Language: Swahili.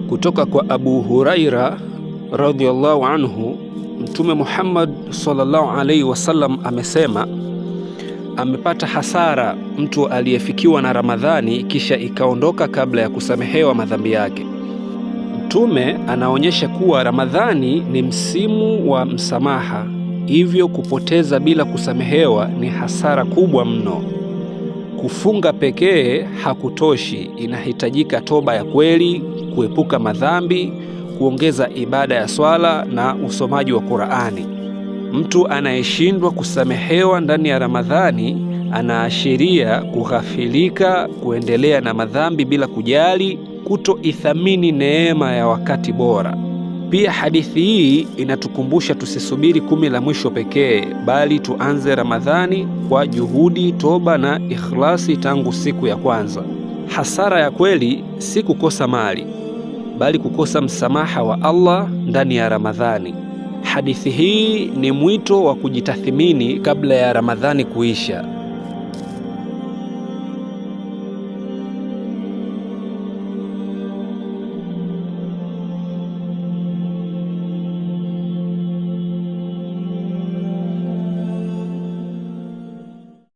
Kutoka kwa Abu Huraira radhiyallahu anhu, Mtume Muhammad sallallahu alaihi wasallam amesema, amepata hasara mtu aliyefikiwa na Ramadhani kisha ikaondoka kabla ya kusamehewa madhambi yake. Mtume anaonyesha kuwa Ramadhani ni msimu wa msamaha, hivyo kupoteza bila kusamehewa ni hasara kubwa mno. Kufunga pekee hakutoshi, inahitajika toba ya kweli, kuepuka madhambi, kuongeza ibada ya swala na usomaji wa Qur'ani. Mtu anayeshindwa kusamehewa ndani ya Ramadhani anaashiria kughafilika, kuendelea na madhambi bila kujali, kutoithamini neema ya wakati bora. Pia hadithi hii inatukumbusha tusisubiri 10 la mwisho pekee, bali tuanze Ramadhani kwa juhudi, toba na ikhlasi tangu siku ya kwanza. Hasara ya kweli si kukosa mali, bali kukosa msamaha wa Allah ndani ya Ramadhani. Hadithi hii ni mwito wa kujitathmini kabla ya Ramadhani kuisha.